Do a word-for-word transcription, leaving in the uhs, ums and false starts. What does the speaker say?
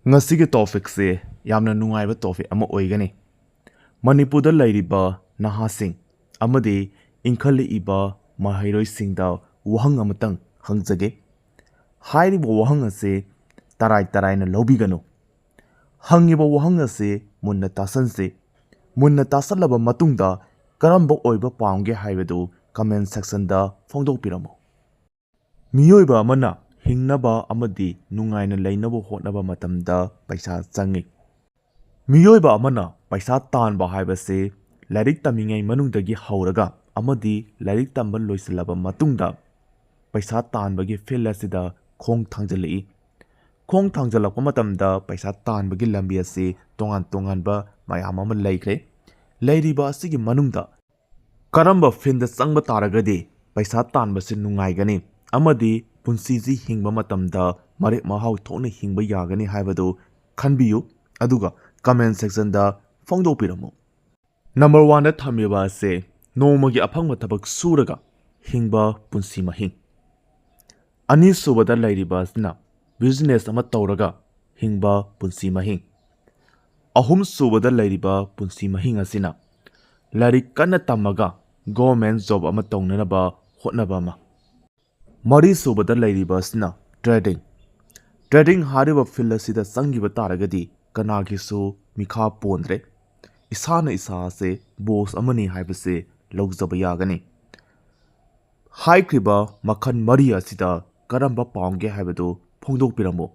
ꯉꯁꯤꯒꯤ ꯇꯣꯄꯤꯛꯁꯦ ꯌꯥꯝꯅ ꯅꯨꯡꯉꯥꯏꯕ ꯇꯣꯄꯤꯛ ꯑꯃ ꯑꯣꯏꯒꯅꯤ꯫ ꯃꯅꯤꯄꯨꯔꯗ ꯂꯩꯔꯤꯕ ꯅꯍꯥꯁꯤꯡ ꯑꯃꯗꯤ ꯏꯟꯈꯠꯂꯛꯏꯕ ꯃꯍꯩꯔꯣꯏꯁꯤꯡꯗ ꯋꯥꯍꯪ ꯑꯃꯇꯪ ꯍꯪꯖꯒꯦ꯫ ꯍꯥꯏꯔꯤꯕ ꯋꯥꯍꯪ ꯑꯁꯤ ꯇꯔꯥꯏ ꯇꯔꯥꯏꯅ ꯂꯧꯕꯤꯒꯅꯨ꯫ ꯍꯪꯉꯤꯕ ꯋꯥꯍꯪ ꯑꯁꯤ ꯃꯨꯟꯅ ꯇꯥꯁꯟꯁꯤ꯫ ꯃꯨꯟꯅ ꯇꯥꯁꯜꯂꯕ ꯃꯇꯨꯡꯗ ꯀꯔꯝꯕ ꯑꯣꯏꯕ ꯄꯥꯝꯒꯦ ꯍꯥꯏꯕꯗꯨ ꯀꯃꯦꯟ ꯁꯦꯛꯁꯟꯗ ꯐꯣꯡꯗꯣꯛꯄꯤꯔꯝꯃꯨ꯫ ꯃꯤꯑꯣꯏꯕ ꯑꯃꯅ ꯍꯤꯡꯅꯕ ꯑꯃꯗꯤ ꯅꯨꯡꯉꯥꯏꯅ ꯂꯩꯅꯕ ꯍꯣꯠꯅꯕ ꯃꯇꯝꯗ ꯄꯩꯁꯥ ꯆꯪꯏ꯫ ꯃꯤꯑꯣꯏꯕ ꯑꯃꯅ ꯄꯩꯁꯥ ꯇꯥꯟꯕ ꯍꯥꯏꯕꯁꯤ ꯂꯥꯏꯔꯤꯛ ꯇꯝꯃꯤꯉꯩ ꯃꯅꯨꯡꯗꯒꯤ ꯍꯧꯔꯒ ꯑꯃꯗꯤ ꯂꯥꯏꯔꯤꯛ ꯇꯝꯕ ꯂꯣꯏꯁꯤꯜꯂꯕ ꯃꯇꯨꯡꯗ ꯄꯩꯁꯥ ꯇꯥꯟꯕꯒꯤ ꯐꯤꯜ ꯑꯁꯤꯗ ꯈꯣꯡ ꯊꯥꯡꯖꯤꯜꯂꯛꯏ꯫ ꯈꯣꯡ ꯊꯥꯡꯖꯤꯜꯂꯛꯄ ꯃꯇꯝꯗ ꯄꯩꯁꯥ ꯇꯥꯟꯕꯒꯤ ꯂꯝꯕꯤ ꯑꯁꯤ ꯇꯣꯉꯥꯟ ꯇꯣꯉꯥꯟꯕ ꯃꯌꯥꯝ ꯑꯃ ꯂꯩꯈ꯭ꯔꯦ꯫ ꯂꯩꯔꯤꯕ ꯑꯁꯤꯒꯤ ꯃꯅꯨꯡꯗ ꯀꯔꯝꯕ ꯐꯤꯜꯗ ꯆꯪꯕ ꯇꯥꯔꯒꯗꯤ ꯄꯩꯁꯥ ꯇꯥꯟꯕꯁꯤ ꯅꯨꯡꯉꯥꯏꯒꯅꯤ ꯑꯃꯗꯤ ꯄꯨꯟꯁꯤꯁꯤ ꯍꯤꯡꯕ ꯃꯇꯝꯗ ꯃꯔꯦꯛ ꯃꯍꯥꯎ ꯊꯣꯛꯅ ꯍꯤꯡꯕ ꯌꯥꯒꯅꯤ ꯍꯥꯏꯕꯗꯨ ꯈꯟꯕꯤꯌꯨ, ꯑꯗꯨꯒ ꯀꯃꯦꯟ ꯁꯦꯛꯁꯟꯗ ꯐꯣꯡꯗꯣꯛꯄꯤꯔꯝꯃꯨ꯫ ꯅꯝꯕꯔ ꯋꯥꯟꯗ ꯊꯝꯃꯤꯕ ꯑꯁꯦ ꯅꯣꯡꯃꯒꯤ ꯑꯐꯪꯕ ꯊꯕꯛ ꯁꯨꯔꯒ ꯍꯤꯡꯕ ꯄꯨꯟꯁꯤ ꯃꯍꯤꯡ꯫ ꯑꯅꯤꯁꯨꯕꯗ ꯂꯩꯔꯤꯕ ꯑꯁꯤꯅ ꯕꯤꯖꯤꯅꯦꯁ ꯑꯃ ꯇꯧꯔꯒ ꯍꯤꯡꯕ ꯄꯨꯟꯁꯤ ꯃꯍꯤꯡ꯫ ꯑꯍꯨꯝꯁꯨꯕꯗ ꯂꯩꯔꯤꯕ ꯄꯨꯟꯁꯤ ꯃꯍꯤꯡ ꯑꯁꯤꯅ ꯂꯥꯏꯔꯤꯛ ꯀꯟꯅ ꯇꯝꯃꯒ ꯒꯣꯔꯃꯦꯟ ꯖꯣꯕ ꯑꯃ ꯇꯧꯅꯅꯕ ꯍꯣꯠꯅꯕ ꯑꯃ꯫ ꯃꯔꯤꯁꯨꯕꯗ ꯂꯩꯔꯤꯕ ꯑꯁꯤꯅ ꯇ꯭ꯔꯦꯗꯤꯡ꯫ ꯇ꯭ꯔꯦꯗꯤꯡ ꯍꯥꯏꯔꯤꯕ ꯐꯤꯜꯗ ꯑꯁꯤꯗ ꯆꯪꯈꯤꯕ ꯇꯥꯔꯒꯗꯤ ꯀꯅꯥꯒꯤꯁꯨ ꯃꯤꯈꯥ ꯄꯣꯟꯗ꯭ꯔꯦ꯫ ꯏꯁꯥꯅ ꯏꯁꯥ ꯑꯁꯦ ꯕꯣꯁ ꯑꯃꯅꯤ ꯍꯥꯏꯕꯁꯦ ꯂꯧꯖꯕ ꯌꯥꯒꯅꯤ꯫ ꯍꯥꯏꯈ꯭ꯔꯤꯕ ꯃꯈꯜ ꯃꯔꯤ ꯑꯁꯤꯗ ꯀꯔꯝꯕ ꯄꯥꯝꯒꯦ ꯍꯥꯏꯕꯗꯨ ꯐꯣꯡꯗꯣꯛꯄꯤꯔꯝꯃꯨ꯫